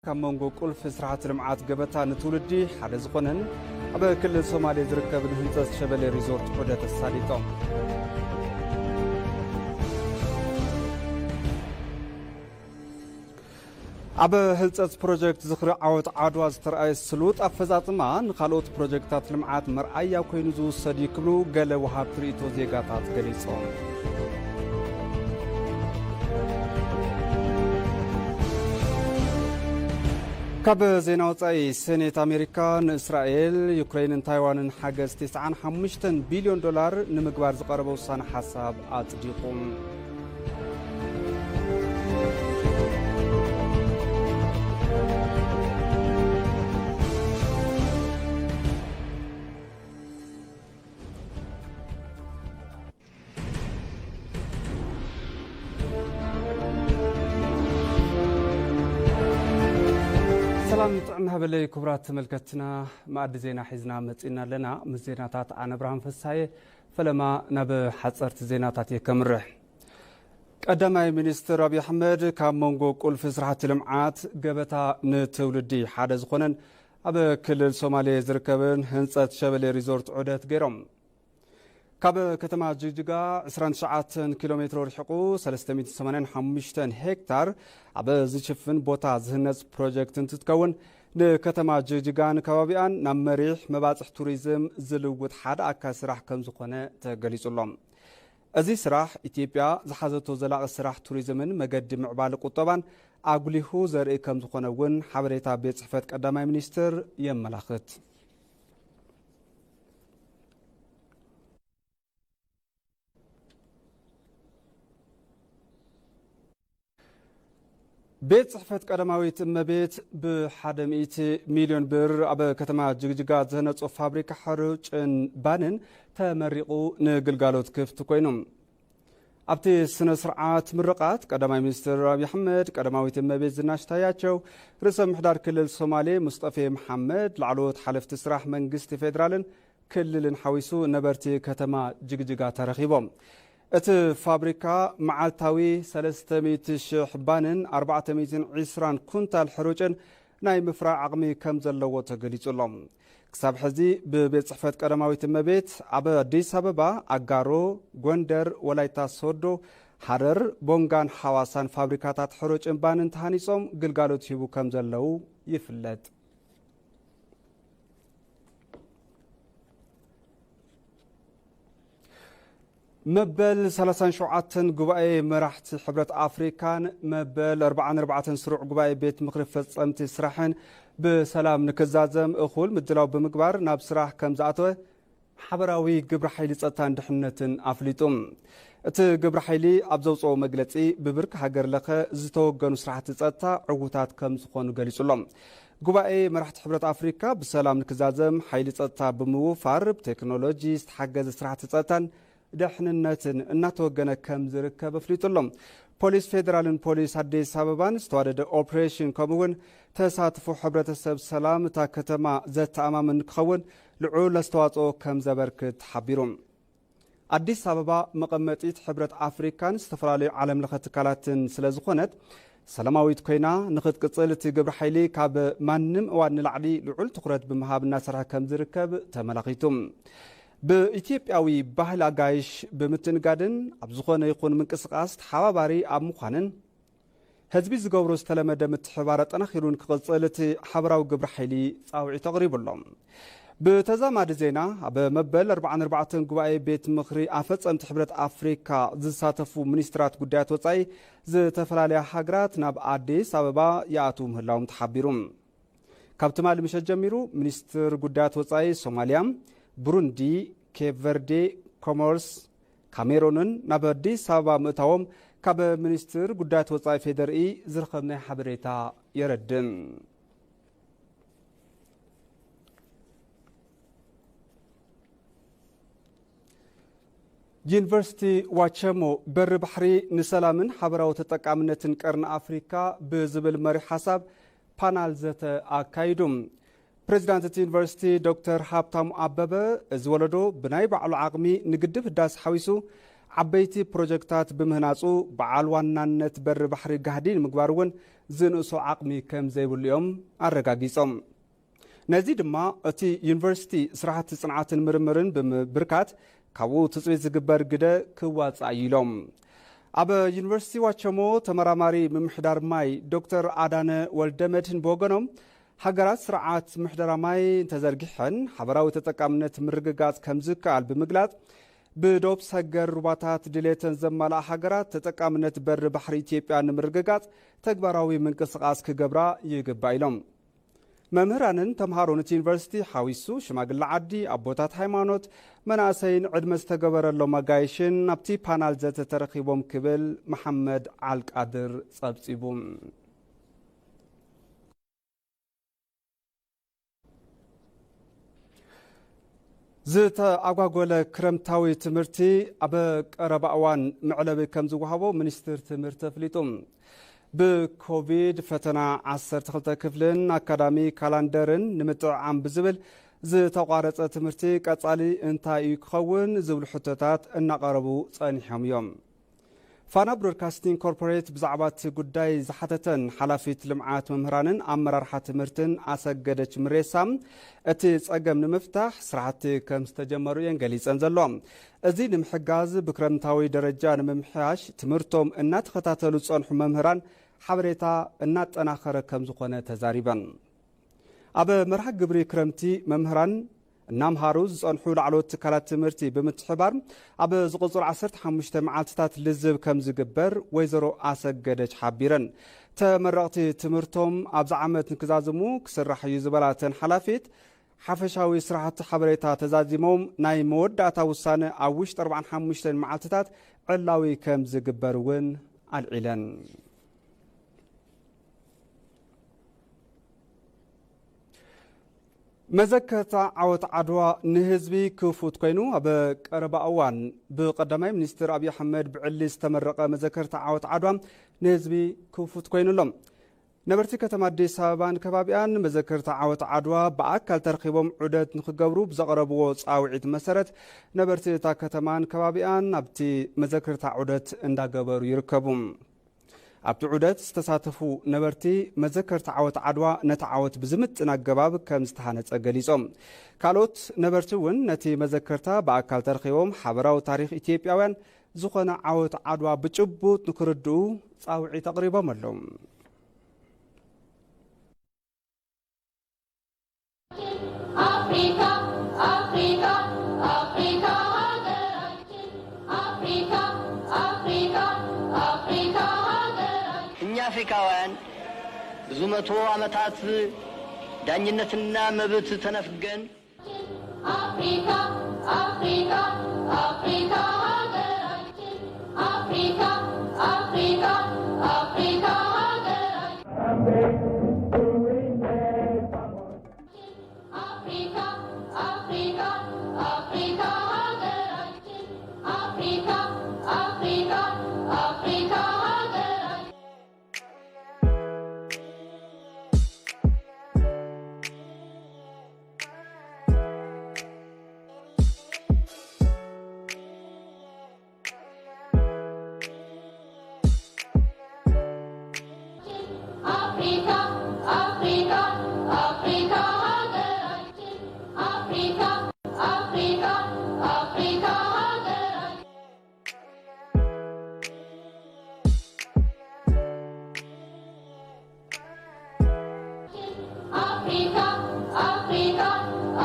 ካብ መንጎ ቁልፊ ስራሕቲ ልምዓት ገበታ ንትውልዲ ሓደ ዝኾነን ኣብ ክልል ሶማሌ ዝርከብን ህንፀት ሸበሌ ሪዞርት ዑደት ኣሳሊጦም። ኣብ ህንፀት ፕሮጀክት ዝኽሪ ዓወት ዓድዋ ዝተረኣየ ስሉጥ ኣፈፃፅማ ንካልኦት ፕሮጀክታት ልምዓት መርኣያ ኮይኑ ዝውሰድ እዩ ክብሉ ገለ ወሃብቲ ርእይቶ ዜጋታት ገሊፆም። ካብ ዜና ወፃኢ፣ ሴኔት ኣሜሪካ ንእስራኤል፣ ዩክሬንን ታይዋንን ሓገዝ ተስዓን ሓሙሽተን ቢልዮን ዶላር ንምግባር ዝቐረበ ውሳነ ሓሳብ ኣጽዲቑ። ሰላም ጥዕና ሃበለይ ክቡራት ተመልከትና፣ መኣዲ ዜና ሒዝና መጺና ኣለና። ምስ ዜናታት ኣነ ብርሃን ፍሳየ። ፈለማ ናብ ሓጸርቲ ዜናታት እየ ከምርሕ። ቀዳማይ ሚኒስትር ኣብይ ኣሕመድ ካብ መንጎ ቁልፊ ስራሕቲ ልምዓት ገበታ ንትውልዲ ሓደ ዝኾነን ኣብ ክልል ሶማሌ ዝርከብን ህንጸት ሸበሌ ሪዞርት ዑደት ገይሮም። ካብ ከተማ ጅግጅጋ ዕስራን ትሽዓተን ኪሎ ሜትሮ ርሒቑ ሰለስተ ሚእትን ሰማንያን ሓሙሽተን ሄክታር ኣብ ዝሽፍን ቦታ ዝህነጽ ፕሮጀክት እንትትከውን፣ ንከተማ ጅግጅጋን ከባቢኣን ናብ መሪሕ መባጽሕ ቱሪዝም ዝልውጥ ሓደ ኣካል ስራሕ ከም ዝኾነ ተገሊጹ ኣሎ። እዚ ስራሕ ኢትዮጵያ ዝሓዘቶ ዘላቒ ስራሕ ቱሪዝምን መገዲ ምዕባለ ቁጠባን ኣጉሊሁ ዘርኢ ከም ዝኾነ እውን ሓበሬታ ቤት ጽሕፈት ቀዳማይ ሚኒስትር የመላኽት። ቤት ጽሕፈት ቀዳማዊት እመቤት ብሓደ ሚእቲ ሚልዮን ብር ኣብ ከተማ ጅግጅጋ ዝህነጾ ፋብሪካ ሕሩጭን ባንን ተመሪቑ ንግልጋሎት ክፍቲ ኮይኑ። ኣብቲ ስነ ስርዓት ምርቓት ቀዳማይ ሚኒስትር ኣብይ ኣሕመድ፣ ቀዳማዊት እመቤት ዝናሽ ታያቸው፣ ርእሰ ምሕዳር ክልል ሶማሌ ሙስጠፌ መሓመድ፣ ላዕለዎት ሓለፍቲ ስራሕ መንግስቲ ፌዴራልን ክልልን ሓዊሱ ነበርቲ ከተማ ጅግጅጋ ተረኺቦም። እቲ ፋብሪካ መዓልታዊ ሰለስተ ሚእቲ ሽሕ ባንን ኣርባዕተ ሚእትን ዕስራን ኩንታል ሕሩጭን ናይ ምፍራይ ዓቕሚ ከም ዘለዎ ተገሊጹ ኣሎ። ክሳብ ሕዚ ብቤት ጽሕፈት ቀዳማዊት እመቤት ኣብ ኣዲስ ኣበባ፣ ኣጋሮ፣ ጎንደር፣ ወላይታ ሶዶ፣ ሃረር፣ ቦንጋን ሓዋሳን ፋብሪካታት ሕሩጭን ባንን ተሃኒጾም ግልጋሎት ይህቡ ከም ዘለዉ ይፍለጥ። መበል ሰላሳን ሸውዓተን ጉባኤ መራሕቲ ሕብረት ኣፍሪካን መበል ኣርባዓን ኣርባዕተን ስሩዕ ጉባኤ ቤት ምኽሪ ፈጸምቲ ስራሕን ብሰላም ንክዛዘም እኹል ምድላው ብምግባር ናብ ስራሕ ከም ዝኣተወ ሓበራዊ ግብረ ሓይሊ ጸጥታን ድሕነትን ኣፍሊጡ። እቲ ግብረ ሓይሊ ኣብ ዘውፅኦ መግለፂ፣ ብብርኪ ሃገር ለኸ ዝተወገኑ ስራሕቲ ጸጥታ ዕዉታት ከም ዝኾኑ ገሊጹ ኣሎ። ጉባኤ መራሕቲ ሕብረት ኣፍሪካ ብሰላም ንክዛዘም ሓይሊ ጸጥታ ብምውፋር ብቴክኖሎጂ ዝተሓገዘ ስራሕቲ ጸጥታን ድሕንነትን እናተወገነ ከም ዝርከብ ኣፍሊጡ ኣሎ። ፖሊስ ፌዴራልን ፖሊስ ኣዲስ ኣበባን ዝተዋደደ ኦፕሬሽን ከምኡ እውን ተሳትፎ ሕብረተሰብ ሰላም እታ ከተማ ዘተኣማምን ክኸውን ልዑል ኣስተዋፅኦ ከም ዘበርክት ተሓቢሩ። ኣዲስ ኣበባ መቐመጢት ሕብረት ኣፍሪካን ዝተፈላለዩ ዓለም ለኸ ትካላትን ስለ ዝኾነት፣ ሰላማዊት ኮይና ንኽትቅፅል እቲ ግብረ ሓይሊ ካብ ማንም እዋን ንላዕሊ ልዑል ትኹረት ብምሃብ እናሰርሐ ከም ዝርከብ ተመላኺቱ። ብኢትዮጵያዊ ባህሊ ኣጋይሽ ብምትንጋድን ኣብ ዝኾነ ይኹን ምንቅስቃስ ተሓባባሪ ኣብ ምዃንን ህዝቢ ዝገብሮ ዝተለመደ ምትሕባር ኣጠናኺሩ ንክቕፅል እቲ ሓበራዊ ግብረ ሓይሊ ፃውዒት ኣቕሪቡ ኣሎ። ብተዛማዲ ዜና፣ ኣብ መበል ኣርባዓን ኣርባዕተን ጉባኤ ቤት ምኽሪ ኣፈፀምቲ ሕብረት ኣፍሪካ ዝሳተፉ ሚኒስትራት ጉዳያት ወፃኢ ዝተፈላለያ ሃገራት ናብ ኣዲስ ኣበባ ይኣትዉ ምህላዎም ተሓቢሩ። ካብ ትማሊ ምሸት ጀሚሩ ሚኒስትር ጉዳያት ወፃኢ ሶማልያ፣ ብሩንዲ፣ ኬፕ ቨርዴ፣ ኮሞርስ፣ ካሜሮንን ናብ ኣዲስ ኣበባ ምእታዎም ካብ ሚኒስትር ጉዳያት ወፃኢ ፌዴሪኢ ዝረኸብናዮ ሓበሬታ የረድእ። ዩኒቨርሲቲ ዋቸሞ በሪ ባሕሪ ንሰላምን ሓበራዊ ተጠቃምነትን ቀርኒ ኣፍሪካ ብዝብል መሪሕ ሓሳብ ፓናል ዘተ ኣካይዱ። ፕሬዚዳንት እቲ ዩኒቨርሲቲ ዶክተር ሃብታሙ ኣበበ፣ እዚ ወለዶ ብናይ ባዕሉ ዓቕሚ ንግድብ ህዳሰ ሓዊሱ ዓበይቲ ፕሮጀክታት ብምህናፁ በዓል ዋናነት በሪ ባሕሪ ጋህዲ ንምግባር እውን ዝንእሶ ዓቕሚ ከም ዘይብሉ እዮም ኣረጋጊጾም። ነዚ ድማ እቲ ዩኒቨርሲቲ ስራሕቲ ጽንዓትን ምርምርን ብምብርካት ካብኡ ትጽቢት ዝግበር ግደ ክዋጽእ እዩ ኢሎም። ኣብ ዩኒቨርሲቲ ዋቸሞ ተመራማሪ ምምሕዳር ማይ ዶክተር ኣዳነ ወልደመድህን ብወገኖም፣ ሃገራት ስርዓት ምሕደራ ማይ እንተዘርጊሐን ሓበራዊ ተጠቃምነት ምርግጋጽ ከም ዝከኣል ብምግላጽ፣ ብዶብ ሰገር ሩባታት ድሌተን ዘማልኣ ሃገራት ተጠቃምነት በሪ ባሕሪ ኢትዮጵያ ንምርግጋጽ ተግባራዊ ምንቅስቓስ ክገብራ ይግባእ ኢሎም። መምህራንን ተምሃሮን እቲ ዩኒቨርሲቲ ሓዊሱ ሽማግለ ዓዲ፣ ኣቦታት ሃይማኖት፣ መናእሰይን ዕድመ ዝተገበረሎም ኣጋይሽን ናብቲ ፓናል ዘተ ተረኺቦም ክብል መሓመድ ዓልቃድር ጸብጺቡ። ዝተኣጓጎለ ክረምታዊ ትምህርቲ ኣብ ቀረባ እዋን መዕለቢ ከም ዝወሃቦ ሚኒስትር ትምህርቲ ኣፍሊጡ። ብኮቪድ ፈተና ዓሰርተ ክልተ ክፍልን ኣካዳሚ ካላንደርን ንምጥዕዓም ብዝብል ዝተቋረጸ ትምህርቲ ቀጻሊ እንታይ እዩ ክኸውን ዝብሉ ሕቶታት እናቐረቡ ጸኒሖም እዮም። ፋና ብሮድካስቲንግ ኮርፖሬት ብዛዕባ እቲ ጉዳይ ዝሓተተን ሓላፊት ልምዓት መምህራንን ኣመራርሓ ትምህርትን ኣሰገደች ምሬሳ፣ እቲ ጸገም ንምፍታሕ ስራሕቲ ከም ዝተጀመሩ እየን ገሊጸን ዘሎ። እዚ ንምሕጋዝ ብክረምታዊ ደረጃ ንምምሕያሽ ትምህርቶም እናተኸታተሉ ዝጸንሑ መምህራን ሓበሬታ እናጠናኸረ ከም ዝኾነ ተዛሪበን። ኣብ መርሃ ግብሪ ክረምቲ መምህራን እናምሃሩ ዝጸንሑ ላዕለዎት ትካላት ትምህርቲ ብምትሕባር ኣብ ዝቕጽሉ ዓሰርተ ሓሙሽተ መዓልትታት ልዝብ ከም ዝግበር ወይዘሮ ኣሰገደች ሓቢረን። ተመረቕቲ ትምህርቶም ኣብዚ ዓመት ንክዛዝሙ ክስራሕ እዩ ዝበላ እተን ሓላፊት፣ ሓፈሻዊ ስራሕቲ ሓበሬታ ተዛዚሞም ናይ መወዳእታ ውሳነ ኣብ ውሽጢ ኣርባዓን ሓሙሽተን መዓልትታት ዕላዊ ከም ዝግበር እውን ኣልዒለን። መዘከርታ ዓወት ዓድዋ ንህዝቢ ክፉት ኮይኑ፣ ኣብ ቀረባ እዋን ብቀዳማይ ሚኒስትር ኣብይ ኣሕመድ ብዕሊ ዝተመረቐ መዘከርታ ዓወት ዓድዋ ንህዝቢ ክፉት ኮይኑ ኣሎ። ነበርቲ ከተማ ኣዲስ ኣበባን ከባቢኣን መዘከርታ ዓወት ዓድዋ ብኣካል ተረኺቦም ዑደት ንክገብሩ ብዘቕረብዎ ጻውዒት መሰረት፣ ነበርቲ እታ ከተማን ከባቢኣን ኣብቲ መዘከርታ ዑደት እንዳገበሩ ይርከቡ። ኣብቲ ዑደት ዝተሳተፉ ነበርቲ መዘከርታ ዓወት ዓድዋ ነቲ ዓወት ብዝምጥን ኣገባብ ከም ዝተሃነጸ ገሊጾም። ካልኦት ነበርቲ እውን ነቲ መዘከርታ ብኣካል ተረኺቦም ሓበራዊ ታሪኽ ኢትዮጵያውያን ዝኾነ ዓወት ዓድዋ ብጭቡጥ ንክርድኡ ጻውዒት ኣቕሪቦም ኣለዉ። አፍሪካ አፍሪካ አፍሪካ ሀገራችን አፍሪካ አፍሪካ አፍሪካ ሀገራችን እኛ አፍሪካውያን ብዙ መቶ ዓመታት ዳኝነትና መብት ተነፍገን አፍሪካ አፍሪካ አፍሪካ ሀገራችን አፍሪካ አፍሪካ አፍሪካ ሀገራችን አፍሪካ አፍሪካ አፍሪካ ሀገራችን አፍሪካ አፍሪካ አፍሪካ ሀገራችን አፍሪካ አፍሪካ አፍሪካ ሀገራችን አፍሪካ አፍሪካ አፍሪካ ሀገራችን አፍሪካ አፍሪካ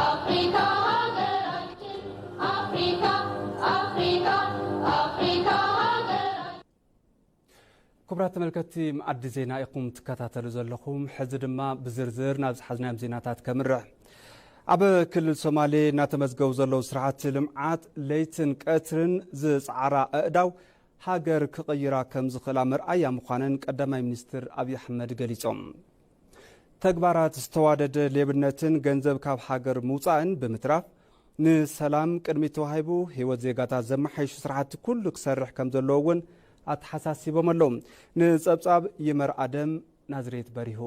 አፍሪካ ሀገራችን አፍሪካ አፍሪካ አፍሪካ ሀገራችን ክቡራት ተመልከትቲ፣ መኣዲ ዜና ኢኹም ትከታተሉ ዘለኹም። ሕዚ ድማ ብዝርዝር ናብ ዝሓዝናዮም ዜናታት ከምርሕ። ኣብ ክልል ሶማሌ እናተመዝገቡ ዘለዉ ስራሕቲ ልምዓት ለይትን ቀትርን ዝፀዓራ ኣእዳው ሃገር ክቕይራ ከም ዝኽእላ መርኣያ ምዃነን ቀዳማይ ሚኒስትር ኣብይ ኣሕመድ ገሊጾም። ተግባራት ዝተዋደደ ሌብነትን ገንዘብ ካብ ሃገር ምውጻእን ብምትራፍ፣ ንሰላም ቅድሚት ተዋሂቡ ህይወት ዜጋታት ዘመሓይሹ ስራሕቲ ኩሉ ክሰርሕ ከም ዘለዎ እውን ኣተሓሳሲቦም ኣለዉ። ንጸብጻብ ይመር ኣደም፣ ናዝሬት በሪሁ።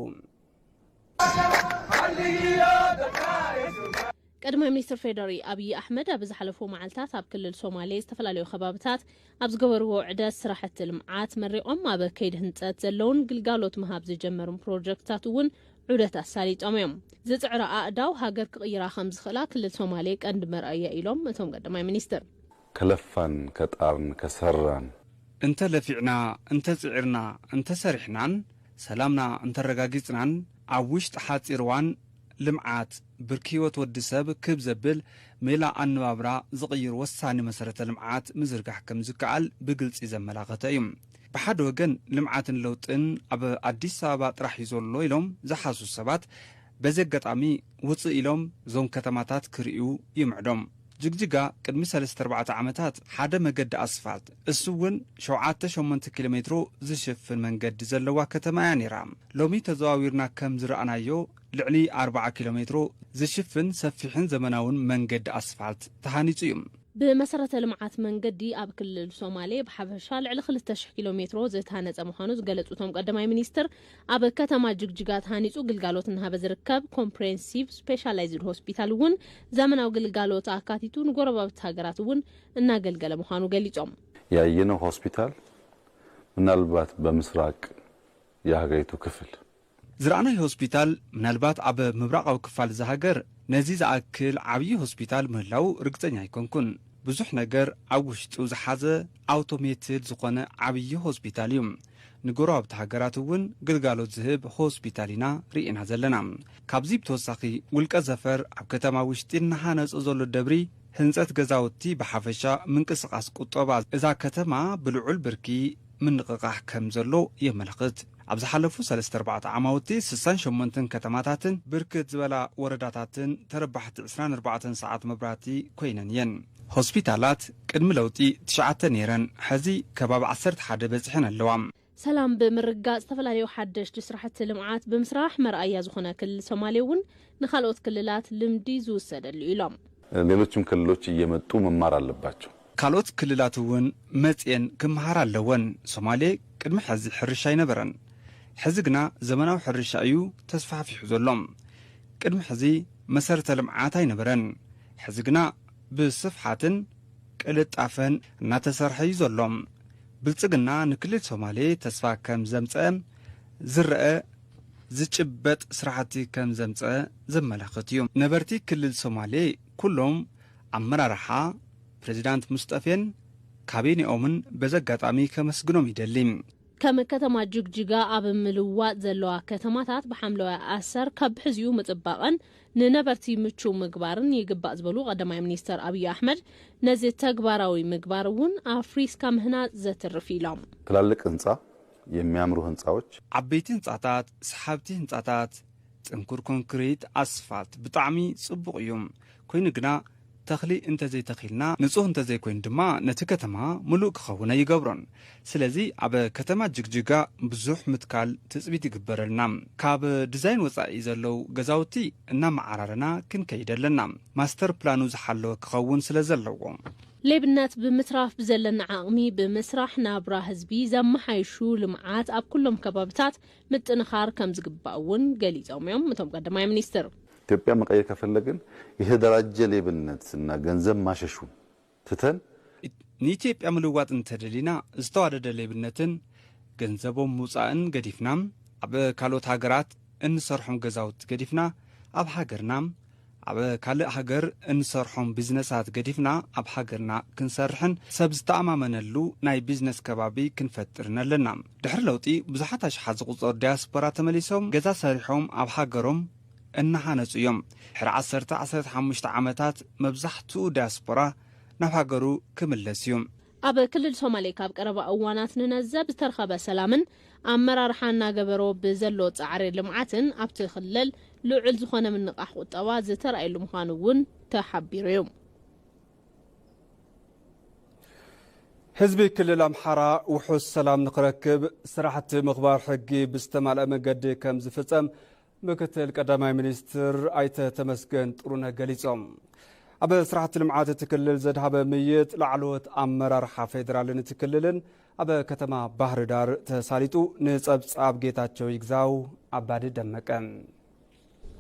ቀዳማይ ሚኒስትር ፌዴራል ኣብይ ኣሕመድ ኣብ ዝሓለፉ መዓልታት ኣብ ክልል ሶማሌ ዝተፈላለዩ ከባብታት ኣብ ዝገበርዎ ዑደት ስራሕቲ ልምዓት መሪቖም ኣብ ከይዲ ህንፀት ዘለውን ግልጋሎት ምሃብ ዝጀመሩን ፕሮጀክትታት እውን ዑደት ኣሳሊጦም እዮም። ዝፅዕራ ኣእዳው ሃገር ክቕይራ ከም ዝኽእላ ክልል ሶማሌ ቀንዲ መርኣያ ኢሎም እቶም ቀዳማይ ሚኒስትር። ከለፋን ከጣርን ከሰራን እንተ ለፊዕና፣ እንተ ጽዒርና፣ እንተ ሰሪሕናን ሰላምና እንተረጋጊጽናን ኣብ ውሽጢ ሓጺር እዋን ልምዓት ብርኪ ህይወት ወዲ ሰብ ክብ ዘብል ሜላ ኣነባብራ ዝቕይር ወሳኒ መሰረተ ልምዓት ምዝርጋሕ ከም ዝከኣል ብግልጺ ዘመላኸተ እዩ። ብሓደ ወገን ልምዓትን ለውጥን ኣብ ኣዲስ ኣበባ ጥራሕ እዩ ዘሎ ኢሎም ዝሓሱ ሰባት በዚ ኣጋጣሚ ውፅእ ኢሎም እዞም ከተማታት ክርእዩ ይምዕዶም። ጅግጅጋ ቅድሚ ሰለስተ ኣርባዕተ ዓመታት ሓደ መገዲ ኣስፋልት እሱ እውን ሸውዓተ ሸሞንተ ኪሎ ሜትሮ ዝሽፍን መንገዲ ዘለዋ ከተማ እያ ነይራ። ሎሚ ተዘዋዊርና ከም ዝረኣናዮ ልዕሊ ኣርባዓ ኪሎ ሜትሮ ዝሽፍን ሰፊሕን ዘመናውን መንገዲ ኣስፋልት ተሃኒፁ እዩ። ብመሰረተ ልምዓት መንገዲ ኣብ ክልል ሶማሌ ብሓፈሻ ልዕሊ ክልተ ሽሕ ኪሎ ሜትሮ ዝተሃነፀ ምዃኑ ዝገለፁ እቶም ቀዳማይ ሚኒስትር፣ ኣብ ከተማ ጅግጅጋ ተሃኒፁ ግልጋሎት እናሃበ ዝርከብ ኮምፕሬንሲቭ ስፔሻላይዝድ ሆስፒታል እውን ዘመናዊ ግልጋሎት ኣካቲቱ ንጎረባብቲ ሃገራት እውን እናገልገለ ምዃኑ ገሊፆም። ያየነው ሆስፒታል ምናልባት በምስራቅ የሀገሪቱ ክፍል ዝረኣናዮ ሆስፒታል ምናልባት ኣብ ምብራቓዊ ክፋል እዛ ሃገር ነዚ ዝኣክል ዓብዪ ሆስፒታል ምህላው ርግጸኛ ኣይኮንኩን። ብዙሕ ነገር ኣብ ውሽጡ ዝሓዘ ኣውቶሜትድ ዝኾነ ዓብዪ ሆስፒታል እዩ። ንጎረባብቲ ሃገራት እውን ግልጋሎት ዝህብ ሆስፒታል ኢና ርኢና ዘለና። ካብዚ ብተወሳኺ ውልቀ ዘፈር ኣብ ከተማ ውሽጢ እናሃነጾ ዘሎ ደብሪ ህንጸት ገዛውቲ ብሓፈሻ ምንቅስቓስ ቁጠባ እዛ ከተማ ብልዑል ብርኪ ምንቕቓሕ ከም ዘሎ የመልኽት። ኣብ ዝሓለፉ ሰለስተ ኣርባዕተ ዓማውቲ ስሳን ሸሞንተን ከተማታትን ብርክት ዝበላ ወረዳታትን ተረባሕቲ ዕስራን ኣርባዕተን ሰዓት መብራህቲ ኮይነን እየን። ሆስፒታላት ቅድሚ ለውጢ ትሽዓተ ነይረን፣ ሕዚ ከባቢ ዓሰርተ ሓደ በጺሐን ኣለዋ። ሰላም ብምርጋጽ ዝተፈላለዩ ሓደሽቲ ስራሕቲ ልምዓት ብምስራሕ መርኣያ ዝኾነ ክልል ሶማሌ እውን ንካልኦት ክልላት ልምዲ ዝውሰደሉ ኢሎም። ሌሎችም ክልሎች እየመጡ መማር አለባቸው። ካልኦት ክልላት እውን መጽየን ክመሃር ኣለወን። ሶማሌ ቅድሚ ሕዚ ሕርሻ ኣይነበረን። ሕዚ ግና ዘመናዊ ሕርሻ እዩ ተስፋሕፊሑ ዘሎ። ቅድሚ ሕዚ መሰረተ ልምዓት ኣይነበረን። ሕዚ ግና ብስፍሓትን ቅልጣፈን እናተሰርሐ እዩ ዘሎ። ብልጽግና ንክልል ሶማሌ ተስፋ ከም ዘምጸ ዝረአ ዝጭበጥ ስራሕቲ ከም ዘምጸ ዘመላኽት እዩ። ነበርቲ ክልል ሶማሌ ኩሎም ኣመራርሓ ፕሬዚዳንት ሙስጠፌን ካቢኔኦምን በዚ ኣጋጣሚ ከመስግኖም ይደሊ። ከም ከተማ ጅግጅጋ ኣብ ምልዋጥ ዘለዋ ከተማታት ብሓምለዋይ ኣሰር ካብ ብሕዚኡ ምጽባቐን ንነበርቲ ምቹው ምግባርን ይግባእ ዝበሉ ቀዳማይ ሚኒስተር ኣብይ ኣሕመድ፣ ነዚ ተግባራዊ ምግባር እውን ኣፍሪስካ ምህናጽ ዘትርፍ ኢሎም። ትላልቅ ህንፃ፣ የሚያምሩ ህንፃዎች፣ ዓበይቲ ህንፃታት፣ ሰሓብቲ ህንፃታት፣ ጥንኩር ኮንክሪት ኣስፋልት ብጣዕሚ ፅቡቕ እዩ። ኮይኑ ግና ተኽሊ እንተዘይተኺልና፣ ንፁህ እንተዘይኮይኑ ድማ ነቲ ከተማ ምሉእ ክኸውን ኣይገብሮን። ስለዚ ኣብ ከተማ ጅግጅጋ ብዙሕ ምትካል ትፅቢት ይግበረልና። ካብ ዲዛይን ወፃኢ ዘለዉ ገዛውቲ እናመዓራረና ክንከይድ ኣለና። ማስተር ፕላኑ ዝሓለወ ክኸውን ስለ ዘለዎ። ሌብነት ብምትራፍ ብዘለና ዓቕሚ ብምስራሕ ናብራ ህዝቢ ዘመሓይሹ ልምዓት ኣብ ኩሎም ከባብታት ምጥንኻር ከም ዝግባእ እውን ገሊፆም እዮም እቶም ቀዳማይ ሚኒስትር። ኢትዮጵያ መቀየር ከፈለግን የተደራጀ ሌብነት እና ገንዘብ ማሸሹን ትተን ንኢትዮጵያ ምልዋጥ እንተደሊና ዝተዋደደ ሌብነትን ገንዘቦም ምውፃእን ገዲፍና ኣብ ካልኦት ሃገራት እንሰርሖም ገዛውቲ ገዲፍና ኣብ ሃገርና ኣብ ካልእ ሃገር እንሰርሖም ቢዝነሳት ገዲፍና ኣብ ሃገርና ክንሰርሕን ሰብ ዝተኣማመነሉ ናይ ቢዝነስ ከባቢ ክንፈጥርን ኣለና። ድሕሪ ለውጢ ብዙሓት ኣሽሓት ዝቑጸሩ ዲያስፖራ ተመሊሶም ገዛ ሰሪሖም ኣብ ሃገሮም እናሃነጹ እዮም። ድሕሪ ዓሰርተ ዓሰርተ ሓሙሽተ ዓመታት መብዛሕትኡ ዲያስፖራ ናብ ሃገሩ ክምለስ እዩ። ኣብ ክልል ሶማሌ ካብ ቀረባ እዋናት ንነዘብ ዝተረኸበ ሰላምን ኣመራርሓ እናገበሮ ብዘሎ ጻዕሪ ልምዓትን ኣብቲ ክልል ልዑል ዝኾነ ምንቓሕ ቁጠባ ዝተራእየሉ ምዃኑ እውን ተሓቢሩ እዩ። ህዝቢ ክልል ኣምሓራ ውሑስ ሰላም ንኽረክብ ስራሕቲ ምኽባር ሕጊ ብዝተማልአ መገዲ ከም ዝፍጸም ምክትል ቀዳማይ ሚኒስትር ኣይተ ተመስገን ጥሩነህ ገሊጾም። ኣብ ስራሕቲ ልምዓት እቲ ክልል ዘድሃበ ምይጥ ላዕለዎት ኣመራርሓ ፌዴራልን እቲ ክልልን ኣብ ከተማ ባህርዳር ተሳሊጡ። ንጸብጻብ ጌታቸው ይግዛው ኣባዲ ደመቀ።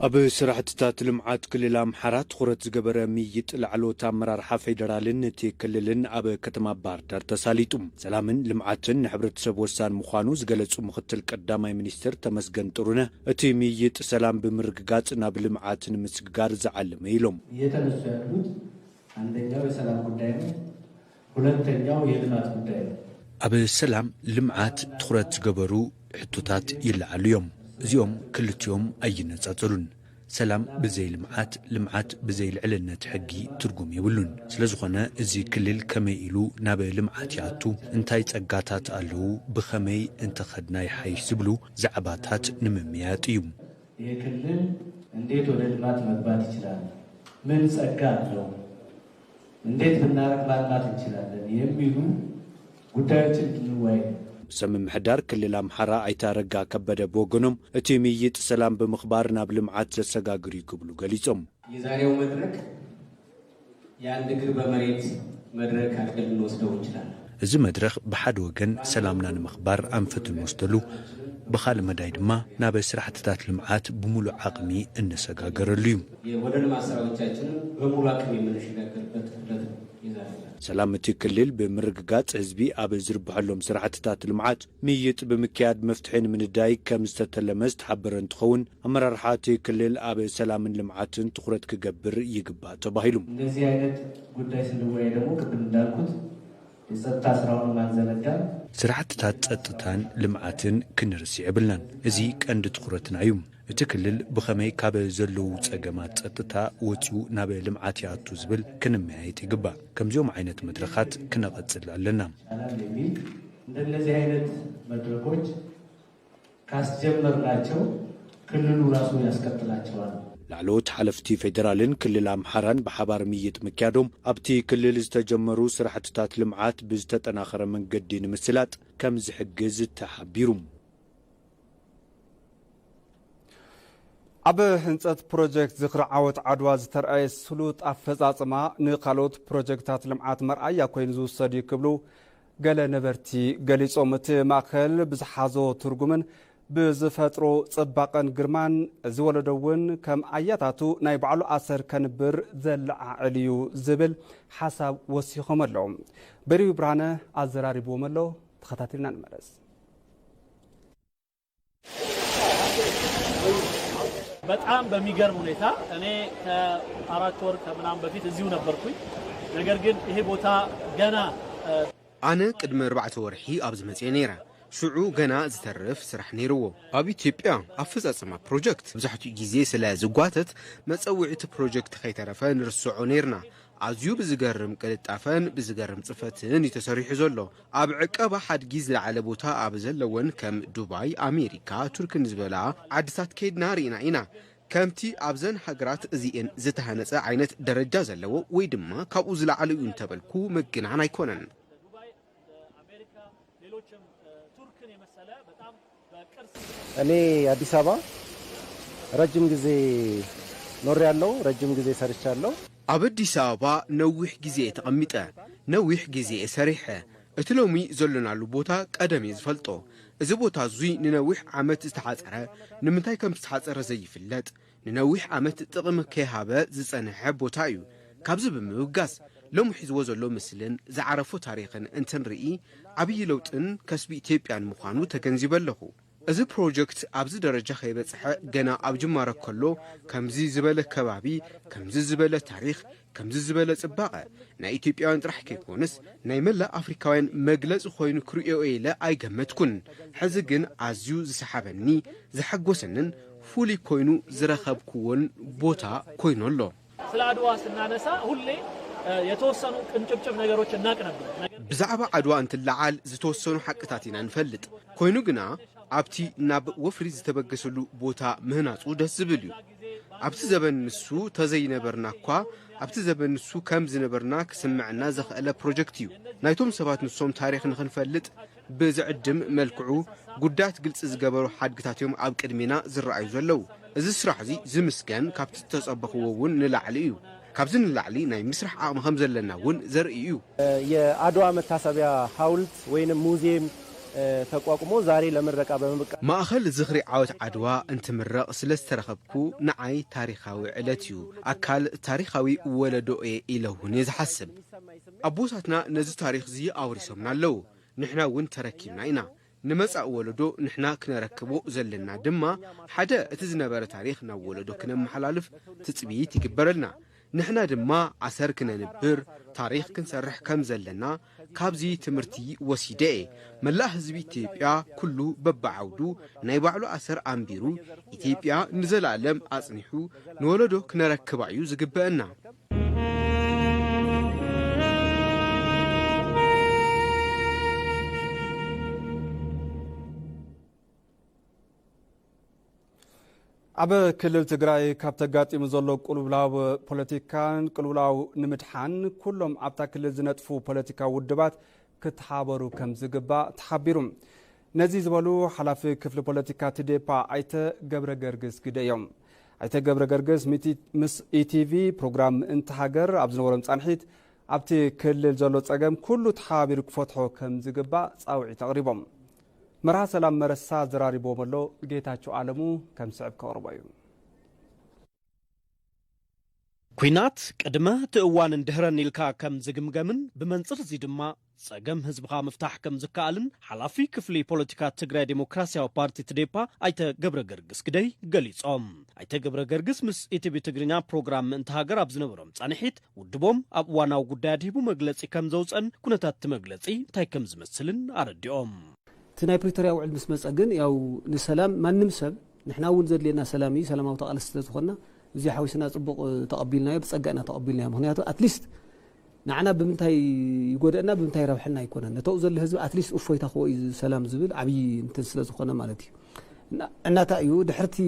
ኣብ ስራሕትታት ልምዓት ክልል ኣምሓራ ትኹረት ዝገበረ ምይይጥ ላዕለዎት ኣመራርሓ ፌደራልን እቲ ክልልን ኣብ ከተማ ባህር ዳር ተሳሊጡ። ሰላምን ልምዓትን ንሕብረተሰብ ወሳኒ ምዃኑ ዝገለጹ ምኽትል ቀዳማይ ሚኒስትር ተመስገን ጥሩነህ፣ እቲ ምይይጥ ሰላም ብምርግጋጽ ናብ ልምዓት ንምስግጋር ዝዓለመ ኢሎም። እየተነሱ ያሉት አንደኛው የሰላም ጉዳይ ነው። ሁለተኛው የልማት ጉዳይ ነው። ኣብ ሰላም ልምዓት ትኹረት ዝገበሩ ሕቶታት ይለዓሉ እዮም። እዚኦም ክልቲኦም ኣይነጻጸሉን። ሰላም ብዘይ ልምዓት፣ ልምዓት ብዘይ ልዕልነት ሕጊ ትርጉም የብሉን። ስለዝኾነ እዚ ክልል ከመይ ኢሉ ናብ ልምዓት ይኣቱ፣ እንታይ ጸጋታት ኣለዉ፣ ብኸመይ እንተኸድና ይሓይሽ ዝብሉ ዛዕባታት ንምምያጥ እዩ። ይህ ክልል እንዴት ወደ ልማት መግባት ይችላል? ምን ጸጋ አለው? እንዴት ብናረግ ማልማት እንችላለን? የሚሉ ጉዳዮችን እንወያይ። ርእሰ ምምሕዳር ክልል ኣምሓራ ኣይተ ኣረጋ ከበደ ብወገኖም፣ እቲ ምይይጥ ሰላም ብምኽባር ናብ ልምዓት ዘሰጋግር እዩ ክብሉ ገሊጾም። የዛሬው መድረክ የአንድ እግር በመሬት መድረክ አድርገን ልንወስደው እንችላለን። እዚ መድረኽ ብሓደ ወገን ሰላምና ንምኽባር ኣንፈት እንወስደሉ፣ ብኻልእ መዳይ ድማ ናብ ስራሕትታት ልምዓት ብምሉእ ዓቕሚ እነሰጋገረሉ እዩ። የወደ ልማት ስራዎቻችንን በሙሉ አቅም የምንሸጋገርበት ዕለት ነው የዛሬው ዕለት። ሰላም እቲ ክልል ብምርግጋጽ ህዝቢ ኣብ ዝርብሐሎም ስራሕትታት ልምዓት ምይይጥ ብምክያድ መፍትሒ ንምንዳይ ከም ዝተተለመ ዝተሓበረ እንትኸውን፣ ኣመራርሓ እቲ ክልል ኣብ ሰላምን ልምዓትን ትኹረት ክገብር ይግባእ ተባሂሉ። እንደዚህ አይነት ጉዳይ ስንወያይ ደግሞ ቅድም እንዳልኩት የጸጥታ ስራውን ማንዘነጋ ስራሕትታት ጸጥታን ልምዓትን ክንርስዕ የብልናን። እዚ ቀንዲ ትኹረትና እዩ። እቲ ክልል ብኸመይ ካብ ዘለዉ ጸገማት ጸጥታ ወጺኡ ናብ ልምዓት ይኣቱ ዝብል ክንመያየጥ ይግባእ። ከምዚኦም ዓይነት መድረኻት ክነቐጽል ኣለና። ይቻላል የሚል እንደነዚህ አይነት መድረኮች ካስጀመርናቸው ክልሉ ራሱ ያስቀጥላቸዋል። ላዕለዎት ሓለፍቲ ፌዴራልን ክልል ኣምሓራን ብሓባር ምይይጥ ምክያዶም ኣብቲ ክልል ዝተጀመሩ ስራሕትታት ልምዓት ብዝተጠናኸረ መንገዲ ንምስላጥ ከም ዝሕግዝ ተሓቢሩ። ኣብ ህንፀት ፕሮጀክት ዝኽሪ ዓወት ዓድዋ ዝተርኣየ ስሉጥ ኣፈፃፅማ ንካልኦት ፕሮጀክታት ልምዓት መርኣያ ኮይኑ ዝውሰድ እዩ ክብሉ ገለ ነበርቲ ገሊፆም። እቲ ማእኸል ብዝሓዞ ትርጉምን ብዝፈጥሮ ፅባቐን ግርማን እዚ ወለዶ እውን ከም ኣያታቱ ናይ ባዕሉ ኣሰር ከንብር ዘለዓዕል እዩ ዝብል ሓሳብ ወሲኾም ኣለዉ። በሪሁ ብርሃነ ኣዘራሪብዎም ኣሎ። ተኸታቲልና ንመለስ። በጣም በሚገርም ሁኔታ እኔ ከአራት ወር ከምናምን በፊት እዚሁ ነበርኩኝ። ነገር ግን ይሄ ቦታ ገና ኣነ ቅድሚ ኣርባዕተ ወርሒ ኣብዚ መጽየ ነይረ። ሽዑ ገና ዝተርፍ ስራሕ ነይርዎ። ኣብ ኢትዮጵያ ኣፈጻጽማ ፕሮጀክት መብዛሕትኡ ግዜ ስለ ዝጓተት መጸውዒ እቲ ፕሮጀክት ከይተረፈ ንርስዖ ነይርና። ኣዝዩ ብዝገርም ቅልጣፈን ብዝገርም ጽፈትን እዩ ተሰሪሑ ዘሎ። ኣብ ዕቀባ ሓድጊ ዝለዓለ ቦታ ኣብ ዘለወን ከም ዱባይ፣ ኣሜሪካ፣ ቱርክን ዝበላ ዓድታት ከይድና ርኢና ኢና። ከምቲ ኣብዘን ሃገራት እዚኤን ዝተሃነጸ ዓይነት ደረጃ ዘለዎ ወይ ድማ ካብኡ ዝለዓለ እዩ እንተበልኩ ምግናን ኣይኮነን። ዱባይ፣ አሜሪካ፣ ሌሎችም ቱርክን የመሰለ በጣም እኔ አዲስ አበባ ረጅም ጊዜ ኖሬያለሁ፣ ረጅም ጊዜ ሰርቻለሁ። ኣብ ኣዲስ ኣበባ ነዊሕ ግዜ እየ ተቐሚጠ፣ ነዊሕ ግዜ እየ ሰሪሐ። እቲ ሎሚ ዘለናሉ ቦታ ቀደም እየ ዝፈልጦ። እዚ ቦታ እዙይ ንነዊሕ ዓመት ዝተሓጸረ፣ ንምንታይ ከም ዝተሓጸረ ዘይፍለጥ፣ ንነዊሕ ዓመት ጥቕሚ ከይሃበ ዝጸንሐ ቦታ እዩ። ካብዚ ብምብጋስ ሎሚ ሒዝዎ ዘሎ ምስልን ዝዓረፎ ታሪኽን እንትንርኢ ዓብዪ ለውጥን ከስቢ ኢትዮጵያን ምዃኑ ተገንዚበ ኣለኹ። እዚ ፕሮጀክት ኣብዚ ደረጃ ከይበጽሐ ገና ኣብ ጅማረ ከሎ ከምዚ ዝበለ ከባቢ፣ ከምዚ ዝበለ ታሪኽ፣ ከምዚ ዝበለ ጽባቐ ናይ ኢትዮጵያውያን ጥራሕ ከይኮንስ ናይ መላእ ኣፍሪካውያን መግለጺ ኮይኑ ክርእዮ ኢለ ኣይገመትኩን። ሕዚ ግን ኣዝዩ ዝሰሓበኒ ዘሐጎሰንን ፍሉይ ኮይኑ ዝረኸብኩዎን ቦታ ኮይኑ ኣሎ። ስለ አድዋ ስናነሳ ሁሌ የተወሰኑ ቅንጭብጭብ ነገሮች እናቅ ነበር። ብዛዕባ ዓድዋ እንትለዓል ዝተወሰኑ ሓቅታት ኢና ንፈልጥ። ኮይኑ ግና ኣብቲ ናብ ወፍሪ ዝተበገሰሉ ቦታ ምህናጹ ደስ ዝብል እዩ። ኣብቲ ዘበን ንሱ ተዘይነበርና እኳ ኣብቲ ዘበን ንሱ ከም ዝነበርና ክስምዐና ዘኽእለ ፕሮጀክት እዩ። ናይቶም ሰባት ንሶም ታሪኽ ንኽንፈልጥ ብዝዕድም መልክዑ ጉዳያት ግልጺ ዝገበሩ ሓድግታት እዮም ኣብ ቅድሜና ዝረኣዩ ዘለዉ። እዚ ስራሕ እዚ ዝምስገን ካብቲ ዝተጸበኽዎ እውን ንላዕሊ እዩ። ካብዚ ንላዕሊ ናይ ምስራሕ ዓቕሚ ከም ዘለና እውን ዘርኢ እዩ። የአድዋ መታሰቢያ ሐውልት ወይንም ሙዚየም ተቋቁሞ ዛሬ ለምረቃ በመብቃት ማእኸል ዝኽሪ ዓወት ዓድዋ እንትምረቕ ስለ ዝተረኸብኩ ንዓይ ታሪኻዊ ዕለት እዩ። ኣካል ታሪኻዊ ወለዶ እየ ኢለ እውን እየ ዝሓስብ። ኣቦታትና ነዚ ታሪኽ እዚ ኣውሪሶምና ኣለዉ። ንሕና እውን ተረኪብና ኢና። ንመጻእ ወለዶ ንሕና ክነረክቦ ዘለና ድማ ሓደ እቲ ዝነበረ ታሪኽ ናብ ወለዶ ክነመሓላልፍ ትጽቢት ይግበረልና። ንሕና ድማ ኣሰር ክነንብር ታሪኽ ክንሰርሕ ከም ዘለና ካብዚ ትምህርቲ ወሲደ እየ። መላእ ህዝቢ ኢትዮጵያ ኩሉ በብዓውዱ ናይ ባዕሉ ኣሰር ኣንቢሩ ኢትዮጵያ ንዘለኣለም ኣጽኒሑ ንወለዶ ክነረክባ እዩ ዝግበአና። ኣብ ክልል ትግራይ ካብ ተጋጢሙ ዘሎ ቅልውላው ፖለቲካን ቅልውላው ንምድሓን ኩሎም ኣብታ ክልል ዝነጥፉ ፖለቲካዊ ውድባት ክተሓበሩ ከም ዝግባእ ተሓቢሩ። ነዚ ዝበሉ ሓላፊ ክፍሊ ፖለቲካ ትዴፓ ኣይተ ገብረ ገርግስ ግደ እዮም። ኣይተ ገብረ ገርግስ ምስ ኢቲቪ ፕሮግራም ምእንቲ ሃገር ኣብ ዝነበሮም ፃንሒት ኣብቲ ክልል ዘሎ ፀገም ኩሉ ተሓባቢሩ ክፈትሖ ከም ዝግባእ ፃውዒት ኣቕሪቦም። መርሃ ሰላም መረሳ ዘራሪቦም ኣሎ። ጌታቸው ኣለሙ ከም ስዕብ ከቕርቦ እዩ። ኲናት ቅድመ እቲ እዋንን ድሕረን ኢልካ ከም ዝግምገምን ብመንጽር እዚ ድማ ጸገም ህዝብኻ ምፍታሕ ከም ዝከኣልን ሓላፊ ክፍሊ ፖለቲካ ትግራይ ዴሞክራሲያዊ ፓርቲ ትዴፓ ኣይተ ገብረ ገርግስ ግደይ ገሊጾም። ኣይተ ገብረ ገርግስ ምስ ኢቲቪ ትግርኛ ፕሮግራም ምእንቲ ሃገር ኣብ ዝነበሮም ጻንሒት ውድቦም ኣብ እዋናዊ ጉዳይ ኣድሂቡ መግለጺ ከም ዘውጸን ኩነታት እቲ መግለጺ እንታይ ከም ዝመስልን ኣረዲኦም። እቲ ናይ ፕሪቶርያ ውዕል ምስ መጸ ግን ያው ንሰላም ማንም ሰብ ንሕና እውን ዘድልየና ሰላም እዩ ሰላማዊ ተቓለስቲ ስለ ዝኾንና እዚ ሓዊስና ጽቡቕ ተቐቢልናዮ ብጸጋ ኢና ተቐቢልናዮ ምክንያቱ ኣትሊስት ንዓና ብምንታይ ይጎደእና ብምንታይ ይረብሐና ኣይኮነን ነተኡ ዘሎ ህዝቢ ኣትሊስት እፎይታ ክዎ እዩ ሰላም ዝብል ዓብዪ እንትን ስለ ዝኾነ ማለት እዩ እናታ እዩ ድሕርቲ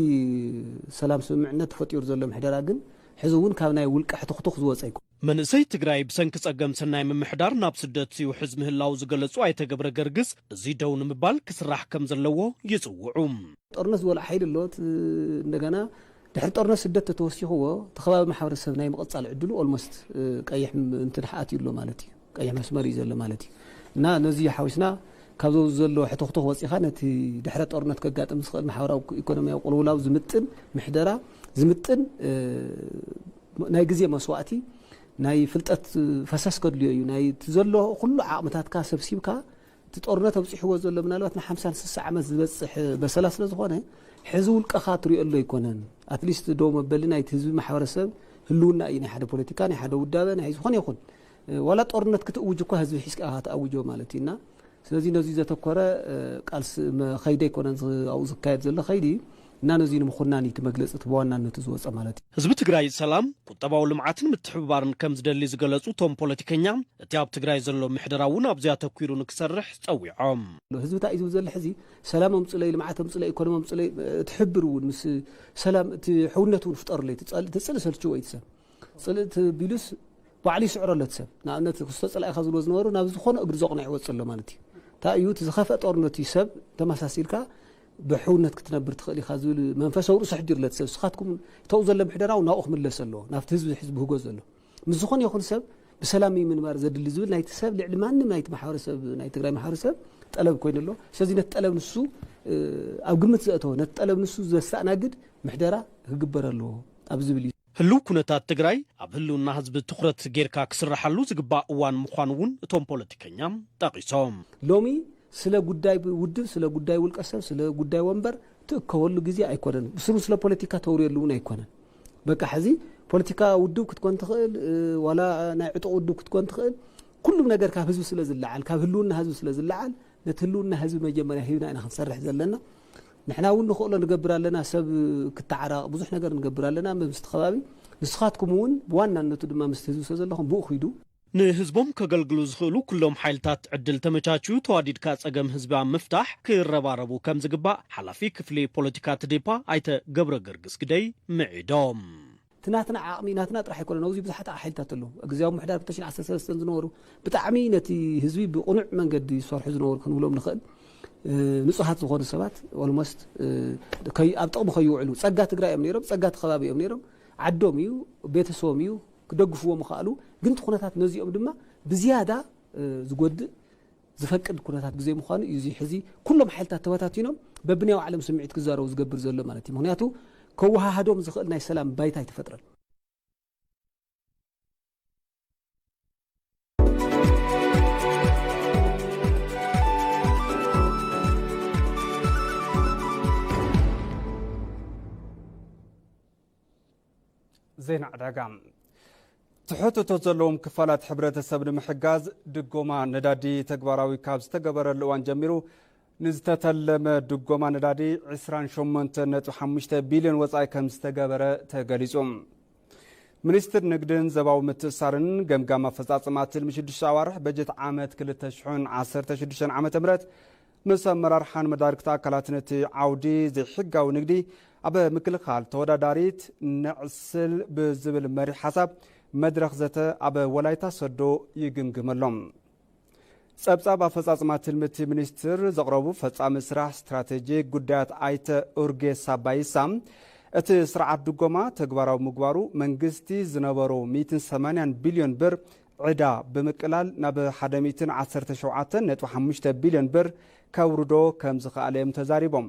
ሰላም ስምምዕነት ተፈጢሩ ዘሎ ምሕደራ ግን ሕዚ እውን ካብ ናይ ውልቀ ሕትኽቱኽ ዝወፀ ኣይኮ መንእሰይ ትግራይ ብሰንኪ ጸገም ሰናይ ምምሕዳር ናብ ስደት ይውሕዝ ምህላው ዝገለጹ ኣይተ ገብረ ገርግስ፣ እዚ ደው ንምባል ክስራሕ ከም ዘለዎ ይጽውዑ። ጦርነት ዝበልዖ ሓይሊ ኣሎ። እንደገና ድሕሪ ጦርነት ስደት ተተወሲኽዎ እቲ ከባቢ ማሕበረሰብ ናይ ምቕጻል ዕድሉ ኦልሞስት ቀይሕ እንትን ሓኣት እዩ ኣሎ ማለት እዩ። ቀይሕ መስመር እዩ ዘሎ ማለት እዩ። እና ነዚ ሓዊስና ካብ ዘሎ ሕቶኽቶኽ ወፂኻ ነቲ ድሕረ ጦርነት ከጋጥም ዝኽእል ማሕበራዊ ኢኮኖሚያዊ ቅልውላው ዝምጥን ምሕደራ ዝምጥን ናይ ግዜ መስዋእቲ ናይ ፍልጠት ፈሰስ ከድልዮ እዩ ናይ እቲ ዘሎ ኩሉ ዓቕምታትካ ሰብሲብካ እቲ ጦርነት ኣብፅሕዎ ዘሎ ምናልባት ን50 ን60 ዓመት ዝበፅሕ በሰላ ስለ ዝኾነ ሕዚ ውልቀኻ ትሪኦ ኣሎ ኣይኮነን ኣትሊስት ደው መበሊ ናይቲ ህዝቢ ማሕበረሰብ ህልውና እዩ ናይ ሓደ ፖለቲካ ናይ ሓደ ውዳበ ናይ ዝኾነ ይኹን ዋላ ጦርነት ክትእውጅ እኳ ህዝቢ ሒዝካ ኢኻ ትኣውጆ ማለት እዩ እና ስለዚ ነዚ ዘተኮረ ቃልሲ ከይዲ ኣይኮነን ኣብኡ ዝካየድ ዘሎ ከይዲ እና ነዚ ንምኹናን እዩ እቲ መግለፂ እቲ ብዋናነቱ ዝወፀ ማለት እዩ። ህዝቢ ትግራይ ሰላም፣ ቁጠባዊ ልምዓትን ምትሕብባርን ከም ዝደሊ ዝገለፁ እቶም ፖለቲከኛ፣ እቲ ኣብ ትግራይ ዘሎ ምሕደራ እውን ኣብዚ ኣተኲሩ ንክሰርሕ ፀዊዖም። ህዝቢ እንታይ እዩ ዝብል ዘሎ ሕዚ ሰላም ኣምፅለይ፣ ልምዓት ኣምፅለይ፣ ኢኮኖሚ ኣምፅለይ፣ እቲ ሕብር እውን ምስ ሰላም እቲ ሕውነት እውን ፍጠሩለይ፣ እቲ ፅልኢ ሰልችዎ እዩ እቲ ሰብ። ፅልኢ ቢሉስ ባዕሉ ይስዕሮ ኣሎ እቲ ሰብ። ንኣብነት ክስቶ ፀላኢኻ ዝብሎ ዝነበሩ ናብ ዝኾነ እግሪ ዘቕንዕ ይወፅእ ኣሎ ማለት እዩ። እንታይ እዩ እቲ ዝኸፍአ ጦርነት እዩ ሰብ ተመሳሲልካ ብሕውነት ክትነብር ትኽእል ኢኻ ዝብል መንፈስ ኣብኡ ርእሱ ኣሕዲሩለት ሰብ ንስኻትኩም እተኡ ዘሎ ምሕደራ እውን ናብኡ ክምለስ ኣለዎ ናብቲ ህዝቢ ሕዚ ብህጎ ዘሎ ምስ ዝኾነ ይኹን ሰብ ብሰላም እዩ ምንባር ዘድሊ ዝብል ናይቲ ሰብ ልዕሊ ማንም ናይቲ ማሕበረሰብ ናይ ትግራይ ማሕበረሰብ ጠለብ ኮይኑ ኣሎ ስለዚ ነቲ ጠለብ ንሱ ኣብ ግምት ዘእተወ ነቲ ጠለብ ንሱ ዘስተኣናግድ ምሕደራ ክግበር ኣለዎ ኣብ ዝብል እዩ ህልው ኩነታት ትግራይ ኣብ ህልውና ህዝቢ ትኹረት ጌርካ ክስርሓሉ ዝግባእ እዋን ምዃኑ እውን እቶም ፖለቲከኛ ጠቒሶም። ሎሚ ስለ ጉዳይ ውድብ፣ ስለ ጉዳይ ውልቀ ሰብ፣ ስለ ጉዳይ ወንበር ትእከበሉ ግዜ ኣይኮነን። ብስሩ ስለ ፖለቲካ ተውርየሉ እውን ኣይኮነን። በቃ ሕዚ ፖለቲካ ውድብ ክትኮን ትኽእል፣ ዋላ ናይ ዕጡቕ ውድብ ክትኮን ትኽእል። ኩሉም ነገር ካብ ህዝቢ ስለ ዝለዓል፣ ካብ ህልውና ህዝቢ ስለ ዝለዓል ነቲ ህልውና ህዝቢ መጀመርያ ሂብና ኢና ክንሰርሕ ዘለና። ንሕና እውን ንኽእሎ ንገብር ኣለና፣ ሰብ ክተዓራቕ ብዙሕ ነገር ንገብር ኣለና ምስቲ ከባቢ። ንስኻትኩም እውን ብዋናነቱ ድማ ምስቲ ህዝቢ ስለ ዘለኹም ብኡ ኺዱ። ንህዝቦም ከገልግሉ ዝኽእሉ ኩሎም ሓይልታት ዕድል ተመቻችዩ ተዋዲድካ ጸገም ህዝቢ ኣብ ምፍታሕ ክረባረቡ ከም ዝግባእ ሓላፊ ክፍሊ ፖለቲካ ትዴፓ ኣይተ ገብረ ገርግስ ግደይ ምዒዶም። እቲ ናትና ዓቕሚ ናትና ጥራሕ ኣይኮነን ኣብዚ ብዙሓት ሓይልታት ኣለዉ እግዚኣብ ምሕዳር ብ2013 ዝነበሩ ብጣዕሚ ነቲ ህዝቢ ብቕኑዕ መንገዲ ዝሰርሑ ዝነበሩ ክንብሎም ንኽእል ንፁሃት ዝኾኑ ሰባት ኦልሞስት ኣብ ጥቕሚ ከይውዕሉ ፀጋ ትግራይ እዮም ነይሮም ፀጋ እቲ ከባቢ እዮም ነይሮም ዓዶም እዩ ቤተሰቦም እዩ ክደግፍዎ ምኽኣሉ ግን እቲ ኩነታት ነዚኦም ድማ ብዝያዳ ዝጎድእ ዝፈቅድ ኩነታት ግዜ ምዃኑ እዩ። እዚ ሕዚ ኩሎም ሓይልታት ተበታቲኖም በብናይ ባዕሎም ስምዒት ክዛረቡ ዝገብር ዘሎ ማለት እዩ። ምኽንያቱ ከወሃሃዶም ዝኽእል ናይ ሰላም ባይታ ኣይተፈጥረን። ዜና ዕዳጋ። ትሕት እቶት ዘለዎም ክፋላት ሕብረተሰብ ንምሕጋዝ ድጎማ ነዳዲ ተግባራዊ ካብ ዝተገበረሉ እዋን ጀሚሩ ንዝተተለመ ድጎማ ነዳዲ ዕስራን ሸሞንተን ነጥቢ ሓሙሽተ ቢልዮን ወጻኢ ከም ዝተገበረ ተገሊጹ። ሚኒስትር ንግድን ዘባዊ ምትእሳርን ገምጋም ኣፈጻጽማ ትልሚ ሽዱሽተ ኣዋርሕ በጀት ዓመት ክልተ ሽሕን ዓሰርተ ሽዱሽተን ዓመተ ምህረት ምስ ኣመራርሓን መዳርግቲ ኣካላትን እቲ ዓውዲ ዘይሕጋዊ ንግዲ ኣብ ምክልኻል ተወዳዳሪት ነዕስል ብዝብል መሪሕ ሓሳብ መድረኽ ዘተ ኣብ ወላይታ ሰዶ ይግምግም ኣሎ። ጸብጻብ ኣፈጻጽማ ትልሚ እቲ ሚኒስትር ዘቕረቡ ፈጻሚ ስራሕ ስትራቴጂክ ጉዳያት ኣይተ ኡርጌሳ ባይሳ፣ እቲ ስርዓት ድጎማ ተግባራዊ ምግባሩ መንግስቲ ዝነበሮ ሚእትን ሰማንያን ቢልዮን ብር ዕዳ ብምቅላል ናብ ሓደ ሚእትን ዓሰርተ ሸውዓተን ነጥቢ ሓሙሽተ ቢልዮን ብር ከውርዶ ከም ዝኸኣለ እዮም ተዛሪቦም።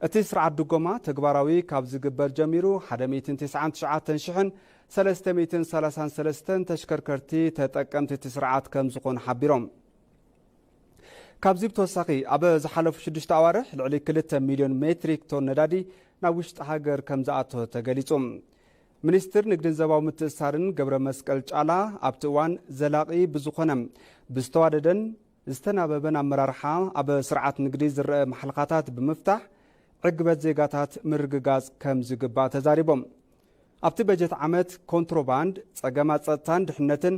እቲ ስርዓት ድጎማ ተግባራዊ ካብ ዝግበር ጀሚሩ ሓደ ሚእትን ተስዓን ትሽዓተን ሽሕን ሰለስተ ሚእትን ሰላሳን ሰለስተን ተሽከርከርቲ ተጠቀምቲ እቲ ስርዓት ከም ዝኾኑ ሓቢሮም። ካብዚ ብተወሳኺ ኣብ ዝሓለፉ ሽዱሽተ ኣዋርሕ ልዕሊ ክልተ ሚልዮን ሜትሪክ ቶን ነዳዲ ናብ ውሽጢ ሃገር ከም ዝኣቶ ተገሊጹ። ሚኒስትር ንግድን ዘባዊ ምትእሳርን ገብረ መስቀል ጫላ ኣብቲ እዋን ዘላቒ ብዝኾነ ብዝተዋደደን ዝተናበበን ኣመራርሓ ኣብ ስርዓት ንግዲ ዝረአ ማሕለኻታት ብምፍታሕ ዕግበት ዜጋታት ምርግጋጽ ከም ዝግባእ ተዛሪቦም። ኣብቲ በጀት ዓመት ኮንትሮባንድ፣ ጸገማት ጸጥታን ድሕነትን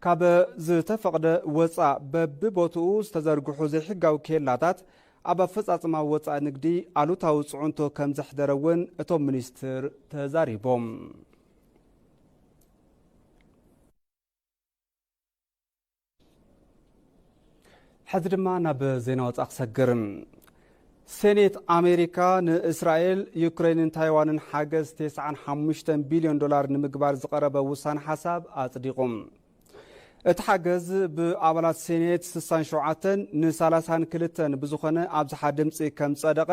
ካብ ዝተፈቕደ ወጻእ በብቦትኡ ዝተዘርግሑ ዘይሕጋዊ ኬላታት ኣብ ኣፈጻጽማ ወጻእ ንግዲ ኣሉታዊ ጽዕንቶ ከም ዘሕደረ እውን እቶም ሚኒስትር ተዛሪቦም። ሕዚ ድማ ናብ ዜና ወጻእ ክሰግር። ሴኔት ኣሜሪካ ንእስራኤል፣ ዩክሬንን ታይዋንን ሓገዝ ተስዓን ሓሙሽተን ቢልዮን ዶላር ንምግባር ዝቐረበ ውሳነ ሓሳብ ኣጽዲቑ። እቲ ሓገዝ ብኣባላት ሴኔት ስሳን ሸውዓተን ንሳላሳን ክልተን ብዝኾነ ኣብዝሓ ድምፂ ከም ዝጸደቐ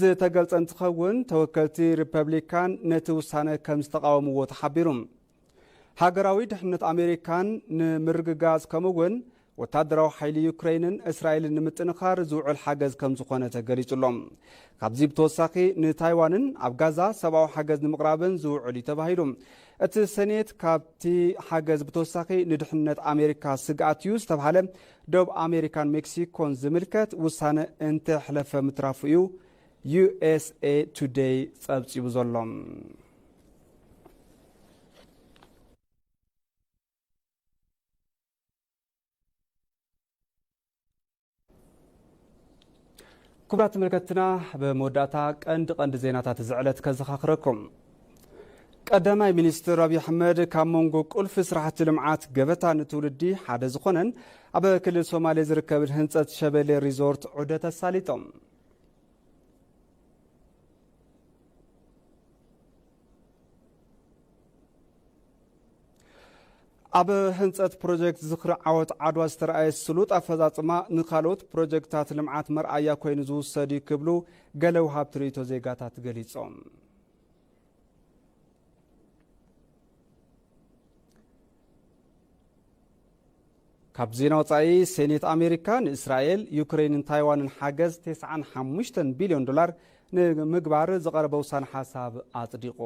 ዝተገልጸ እንትኸውን፣ ተወከልቲ ሪፐብሊካን ነቲ ውሳነ ከም ዝተቓወምዎ ተሓቢሩ። ሃገራዊ ድሕነት ኣሜሪካን ንምርግጋጽ ከምኡ እውን ወታደራዊ ሓይሊ ዩክሬንን እስራኤልን ንምጥንኻር ዝውዕል ሓገዝ ከም ዝኾነ ተገሊጹ ኣሎ። ካብዚ ብተወሳኺ ንታይዋንን ኣብ ጋዛ ሰብኣዊ ሓገዝ ንምቕራብን ዝውዕል እዩ ተባሂሉ። እቲ ሰኔት ካብቲ ሓገዝ ብተወሳኺ ንድሕነት ኣሜሪካ ስግኣት እዩ ዝተባሃለ ደቡብ ኣሜሪካን ሜክሲኮን ዝምልከት ውሳነ እንተሕለፈ ምትራፉ እዩ ዩ ኤስ ኤ ቱደይ ጸብጺቡ ዘሎ። ክቡራት ተመልከትና፣ ብመወዳእታ ቀንዲ ቀንዲ ዜናታት እዚ ዕለት ከዘኻኽረኩም። ቀዳማይ ሚኒስትር ኣብይ ኣሕመድ ካብ መንጎ ቁልፊ ስራሕቲ ልምዓት ገበታ ንትውልዲ ሓደ ዝኾነን ኣብ ክልል ሶማሌ ዝርከብን ህንፀት ሸበሌ ሪዞርት ዑደት ኣሳሊጦም። ኣብ ህንፀት ፕሮጀክት ዝኽሪ ዓወት ዓድዋ ዝተረኣየ ስሉጥ ኣፈፃፅማ ንካልኦት ፕሮጀክታት ልምዓት መርኣያ ኮይኑ ዝውሰድ እዩ ክብሉ ገለ ወሃብቲ ርእይቶ ዜጋታት ገሊፆም። ካብ ዜና ወፃኢ፣ ሴኔት ኣሜሪካ ንእስራኤል፣ ዩክሬንን ታይዋንን ሓገዝ ተስዓን ሓሙሽተን ቢልዮን ዶላር ንምግባር ዝቐረበ ውሳነ ሓሳብ ኣፅዲቑ።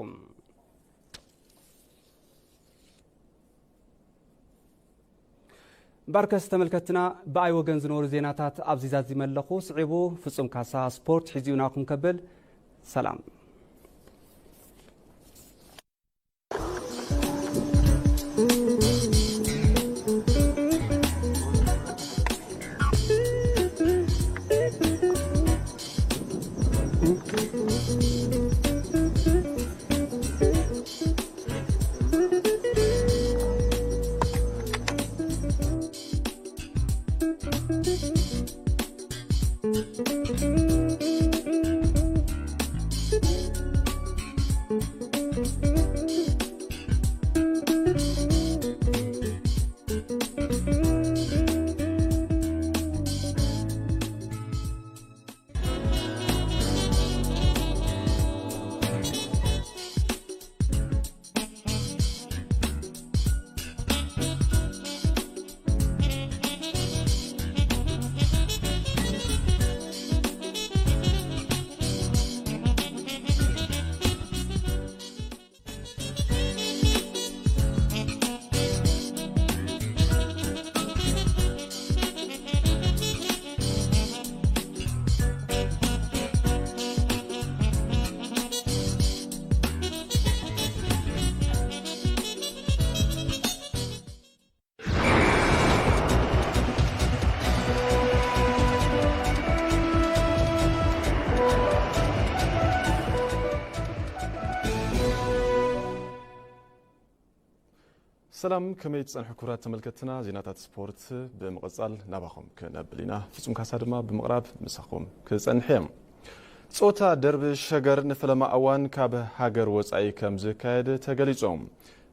እምበኣርከስ ተመልከትና፣ ብኣይ ወገን ዝነበሩ ዜናታት ኣብዚ ዛዚመ ኣለኹ። ስዒቡ ፍጹም ካሳ ስፖርት ሒዙ ናኹም ከብል። ሰላም። ሰላም፣ ከመይ ትጸንሑ ክቡራት ተመልከትና? ዜናታት ስፖርት ብምቕጻል ናባኹም ክነብል ኢና። ፍጹም ካሳ ድማ ብምቕራብ ምሳኹም ክጸንሕ እየ። ጾታ ደርቢ ሸገር ንፈለማ እዋን ካብ ሃገር ወጻኢ ከም ዝካየድ ተገሊጹ።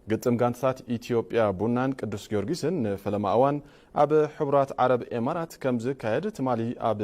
ግጥም ጋንታታት ኢትዮጵያ ቡናን ቅዱስ ጊዮርጊስን ንፈለማ እዋን ኣብ ሕቡራት ዓረብ ኤማራት ከም ዝካየድ ትማሊ ኣብ